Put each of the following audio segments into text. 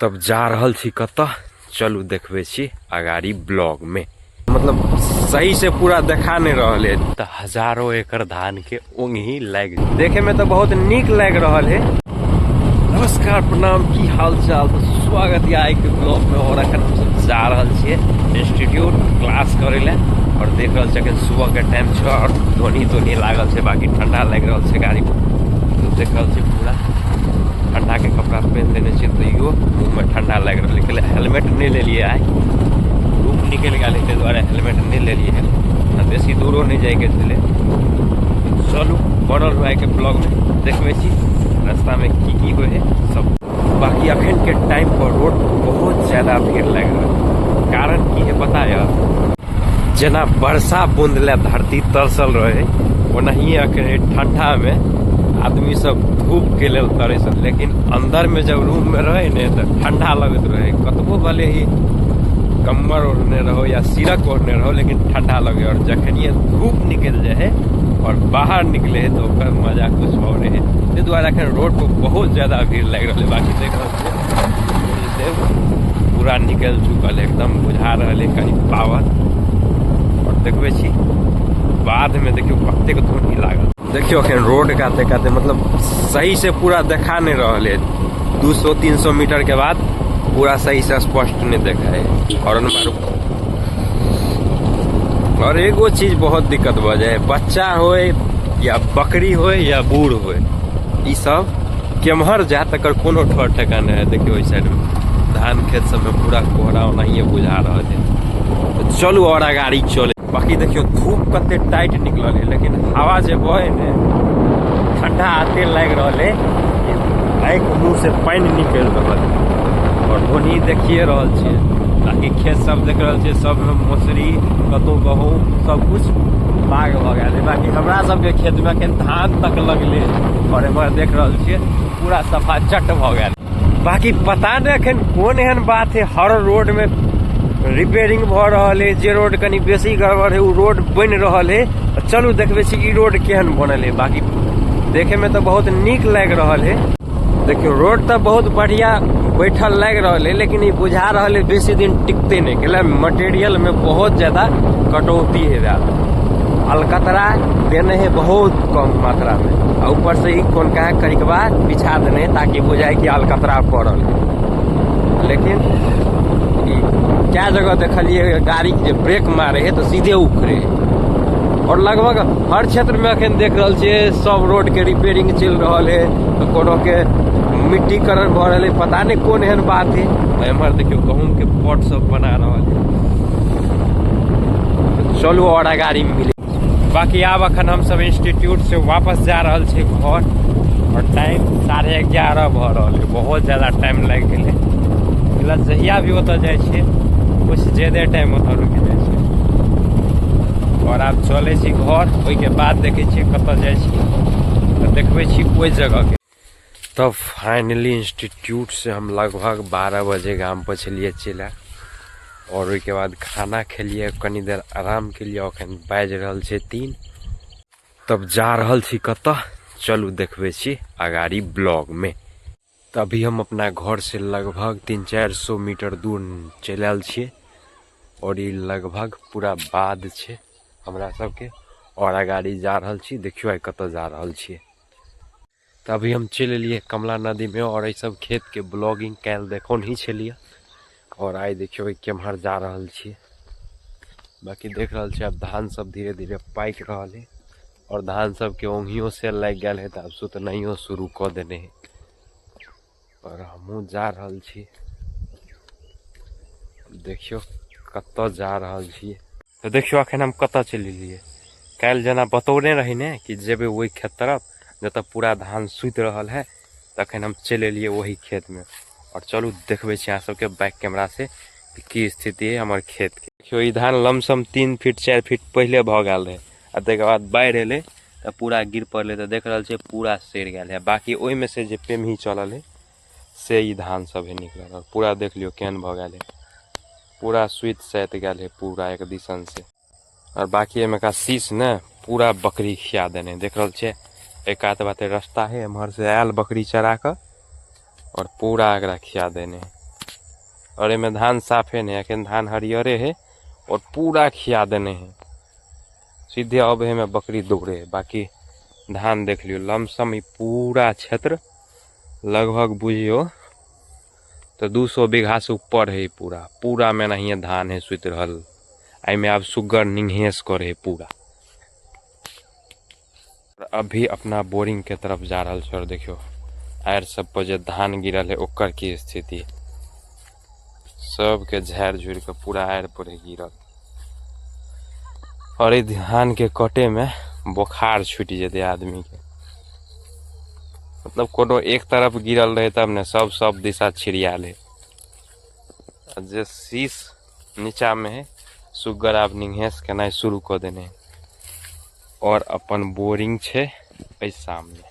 तब जा रहल छी कतऽ, चलू देखबै छी अगाड़ी ब्लॉग में। मतलब सही से पूरा देखा नहीं रहल है। तऽ हजारों एकड़ धान के ओंगही लागि देखे में तऽ बहुत नीक लागि रहल है। नमस्कार, प्रणाम, की हाल चाल, तऽ स्वागत यऽ आइ के ब्लॉग में। और अखन हमसब जा रहल छियै इंस्टीट्यूट क्लास करे ले। और देख रहल छियै अखन सुबह के टाइम छै और धोनी तोनी लागल छै, बाकी ठंडा लागि रहल छै गाड़ी में। तऽ देख रहल छियै पूरा ठंडा के कपड़ा पहन लेने छियै, तैयो मुँह में ठंडा लागि रहल छै। हेलमेट नहि लेलियै आइ, धूप निकलि गेल ताहि दुआरे हेलमेट नहि लेलियै हन, आ बेसी दूरो नहि जाइके छलै। चलू बनल रहू आइके ब्लॉगमे, देखबै छी रास्तामे की की होइ है सब। बाकी अखन के टाइम पर रोड बहुत ज्यादा भीड़ लागि रहल है, कारण की है पता है? जेना वर्षा बूंद ले धरती तरसल रहे, ओनाहिए अखन ठंडा में आदमी सब धूप के लेल तरसल, लेकिन अंदर में जब रूम में रहे ने तो ठंडा लगैत रहे। कतबो भले ही कम्बर ओढ़ने रहो या सिरक ओढ़ने रहो, लेकिन ठंडा लगे। और जखनिए धूप निकल जाए है और बाहर निकले है तो ओकर मजा कुछ और है। ताहि दुआरे अखन रोड पर बहुत ज्यादा भीड़ लागि रहल है। बाकी देख रहल छियै देव पूरा निकल चुकल है, एकदम बुझा रहल है कनि पावर। और देखबै छी बाद में, देखियौ कतेक धुनी लागल। देखियौ अखन रोड काते काते मतलब सही से पूरा देखा नहीं रहल है। 200-300 मीटर के बाद पूरा सही से स्पष्ट नहीं देखा है। हॉर्न मारू। और एगो चीज बहुत दिक्कत भऽ जाए, बच्चा होए या बकरी होए या बूढ़ होए, ई सब केम्हर जाए तकर कोनो ठौर ठेकाना है। देखियौ ओहि साइड में धान खेत सब में पूरा कोहरा ओनाहिए बुझा रहल है। तऽ चलू और अगाड़ी चले। बाकी देखियौ धूप कते टाइट निकलल है, लेकिन हवा जे बहे ने ठंडा आते लागि रहल है, आँखि मुँह से पानि निकलि रहल है। और धोनी देखिए रहल छियै, बाकी खेत सब देख रहल छियै, सबमे मौसरी कतौ गहूँम सब कुछ बाग भऽ गेल है। बाकी हमरा सबके खेत में अखन धान तक लगले और एम्हर देख रहल छियै पूरा सफा चट भऽ गेल। बाकी पता नहि अखन कोन एहन बात है, हर रोड में रिपेयरिंग भऽ रहल है। जे रोड कनि बेसी गड़बड़ है ओ रोड बनि रहल है। चलू देखबै छी ई रोड केहन बनल है। बाकी देखे में तऽ बहुत नीक लागि रहल है। देखियौ रोड तऽ बहुत बढ़िया बैठल लागि रहल है, लेकिन ई बुझा रहल है बेसी दिन टिकते नहि, कैला मटेरियल में बहुत ज्यादा कटौती है। अलकतरा देने है बहुत कम मात्रा में, आ ऊपर से ई कोन कहा करिकबा बिछा देने है ताकि बुझाए कि अलकतरा पड़ल है। लेकिन ई क्या जगह देखलिए गाड़ी के जे ब्रेक मारे है तो सीधे उखड़े है। और लगभग हर क्षेत्र में अखन देख रहल छियै सब रोड के रिपेयरिंग चलि रहल है, तऽ कोनो के मिट्टीकरण भऽ रहल है, पता नहि कोन एहन बात है। एम्हर देखियौ गहूँम के पट सब बना रहल है। चलू और अगाड़ी मिले। बाकी आब अखन हमसब इंस्टीट्यूट से वापस जा रहल छी घर, और टाइम 11:30 भऽ रहल है, बहुत ज्यादा टाइम लागि गेलै। जहिया भी ओतऽ जाइ छियै कुछ ज्यादे टाइम ओतऽ रुकि जाइ छै। और आब चलै छी घर, ओहिके बाद देखै छियै कतऽ जाइ छी, तऽ देखबै छी ओहि जगहके। तब फाइनली इंस्टीट्यूट से हम लगभग 12 बजे गाम पर छलियै चलि आयल, और ओहिके बाद खाना खेलियै, कनी देर आराम केलियै। अखन बाजि रहल छै 3। तब जा रहल छी कतऽ, चलू देखबै छी अगाड़ी ब्लॉग में। तऽ अभी हम अपना घर से लगभग 300-400 मीटर दूर चलि आयल छियै, और ई लगभग पूरा बाध छै हमरा सबके। और अगाड़ी जा रहल छी, देखियौ आइ कतऽ जा रहल छियै। तऽ अभी हम चलि एलियै कमला नदी में, और एहि सब खेत के ब्लॉगिंग काल्हि देखौनही छलियै, और आइ देखियौ केम्हर जा रहल छियै। बाकी देख रहल छियै आब धान सब धीरे धीरे पाकि रहल है, और धान सबके ओंघियो से लागि गेल है, तऽ आब सुतनाइयो शुरू कऽ देने है। और हमहूँ जा रहल छी, देखियौ कतऽ जा रहल छियै। तऽ देखियौ अखन हम कतऽ चलि एलियै। काल्हि जेना बतौने रही ने कि जेबै ओहि खेत तरफ जतऽ पूरा धान सुति रहल है, तखन हम चलि एलियै ओहि खेतमे। और चलू देखबै छी अहाँ सबके बैक कैमरा से की स्थिति है हमर खेत के। देखियौ ई धान लमसम 3 फीट 4 फीट पहिले भऽ गेल रहै, आ ताहिके बाद बाढ़ि एलै तऽ पूरा गिर पड़लै, तऽ देख रहल छियै पूरा सड़ि गेल है। बाकी ओहिमे से जे पेमही चलल है से ई धान सब है निकलल, और पूरा देख लियौ केहन भऽ गेल है, पूरा सुति साति गेल है पूरा एक दिसन से। और बाकी एहिमे का शीश ने पूरा बकरी खिया देने, देख रहल छियै एक कात बाटे रास्ता है, एम्हर से आयल बकरी चरा कऽ और पूरा एकरा खिया देने। और एहिमे धान साफे नहि, एखन धान हरियरे है और पूरा खिया देने है। सीधे अब एहिमे बकरी दौड़े है। बाकी धान देख लियौ, लमसम ई पूरा क्षेत्र लगभग बुझियौ तऽ 200 बीघा से ऊपर है। पूरा पूरा में एनाहिए धान है सुति रहल। एहिमे आब सुग्गर निंघेस करे है पूरा। अभी अपना बोरिंग के तरफ जा रहल छै और देखियौ आरि सब पर जे धान गिरल है ओकर की स्थिति, सबके झाड़ि झुड़ि के पूरा आरि पर है गिरल। और ई धान के कटे में बोखार छूटि जेतै आदमी के, मतलब कोनो एक तरफ गिरल रहे तब ने, सब सब दिशा छिड़ियाल है। आ जे शीश नीचा में है सुग्गर आब निंघेस केनाइ शुरू कऽ देने है। और अपन बोरिंग छै एहि सामने,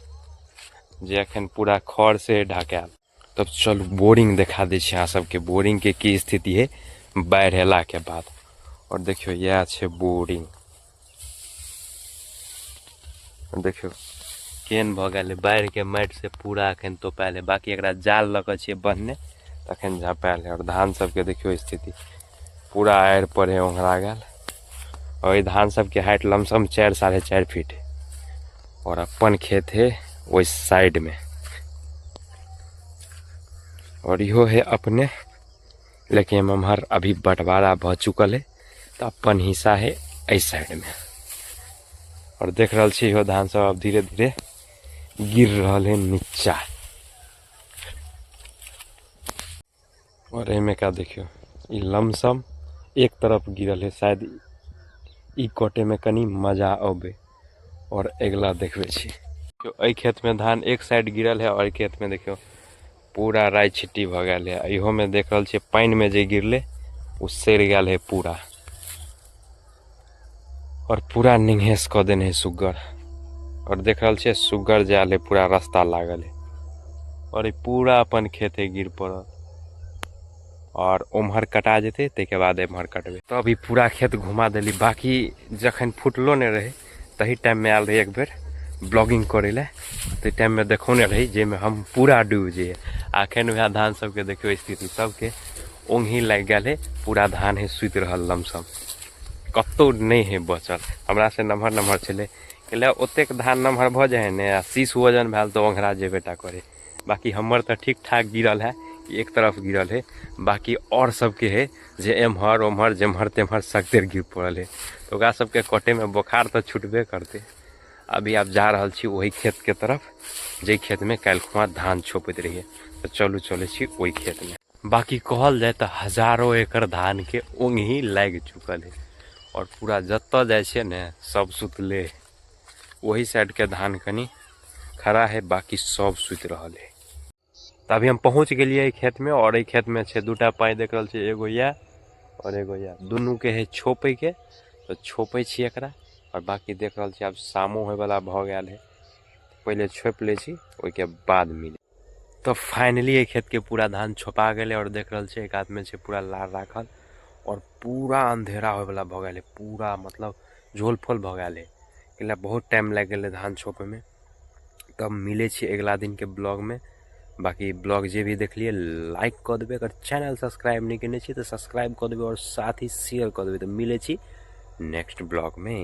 जे अखन पूरा खर से ढकायल। तब चलू बोरिंग देखा दै छी अहाँ सबके, बोरिंग के की स्थिति है बाढ़ि अयला के बाद। और देखियौ इएह छै बोरिंग, देखियौ केहन भऽ गेल है बाढ़ि के माटि से पूरा अखन तोपायल है। बाकी एकरा जाल लऽ कऽ छियै बन्हने तखन झपायल है। और धान सबके देखियौ स्थिति पूरा आड़ि पर है ओंघरा गेल। और धान सबके हाइट लमसम 4-4.5 फीट है। और अपन खेत है ओहि साइड में, और इहो है अपने, लेकिन एम्हर अभी बंटवारा भऽ चुकल है तऽ अपन हिस्सा है एहि साइड में। और देख रहल छी इहो धान सब अब धीरे धीरे गिर रहल है नीचा। और एहिमे का देखियौ ई लमसम एक तरफ गिरल है, शायद ई कटे में कनी मजा अबे। और अगिला देखबै छी एहि खेत में धान एक साइड गिरल है और एहि खेत में देखियौ पूरा राइ छिट्टी भऽ गेल है। इहो में देख रहल छियै पानि में जे गिरले ओ सड़ि गेल है पूरा, और पूरा निंघेस कऽ देने है सुग्गर। और देख रहल छियै सुग्गर जायल है, पूरा रास्ता लागल है। और ई पूरा अपन खेत है गिर पड़ल, और उम्हर कटा जेतै ताहिके बाद एम्हर कटबै। तब अभी पूरा खेत घुमा देली। बाकी जखन फुटलो नहि रहै तही टाइममे आयल रही एक बेर ब्लॉगिंग करै लए, ताहि टाइममे देखौने रही जाहिमे हम पूरा डूबि जइयै। अखन वएह धान सबके देखियौ स्थिति, सबके ओंघी लागि गेल है, पूरा धान है सुति रहल लमसम, कतौ नहि है बचल। हमरा से नमहर नमहर छलै, कहले ओतेक धान नमहर भऽ जाइ है ने, आ शीश वजन भेल तऽ ओंघरा जेबे टा करे। बाकी हमर तऽ ठीक ठाक गिरल है, एक तरफ गिरल है, बाकी और सबके है जे एम्हर ओम्हर जेम्हर तेम्हर सगतेर गिर पड़ल है, तऽ ओकरा सबके कटैमे बोखार तऽ छुटबे करतै। अभी आब जा रहल छी ओहि खेतके तरफ जाहि खेतमे काल्हि खुमा धान छोपैत रहियै, तऽ चलू चलै छी ओहि खेतमे। बाकी कहल जाय तऽ हजारो एकड़ धानके ओंगही लागि चुकल है, और पूरा जतऽ जाइ छियै ने सब सुतले है। ओही साइडके धान कनि खड़ा है, बाकी सब सुति रहल है। तऽ अभी हम पहुँच गेलियै एहि खेतमे, और एहि खेतमे छै दूटा पाइ देख रहल छियै, एगो यए और एगो यए, दुनूके है छोपैके, तऽ छोपै छी एकरा। और बाकी देख रहल छी आब शामो होइवला भऽ गेल है, पहिले छोपि लै छी ओहिके बाद मिले। तऽ फाइनली एहि खेतके पूरा धान छोपा गेलै, और देख रहल छियै एक हाथमे छै पूरा लार राखल, और पूरा अंधेरा होइवला भऽ गेल है, पूरा मतलब झोल फोल भऽ गेल है, कैला बहुत टाइम लागि गेलै धान छोपैमे। तब मिलै छी अगिला दिनके ब्लॉगमे। बाकी ब्लॉग जे भी देखलियै लाइक कऽ देबै, अगर चैनल सब्सक्राइब नहि केने छी तऽ सब्सक्राइब कऽ देबै और साथ ही शेयर कऽ देबै। तऽ मिलै छी नेक्स्ट ब्लॉगमे।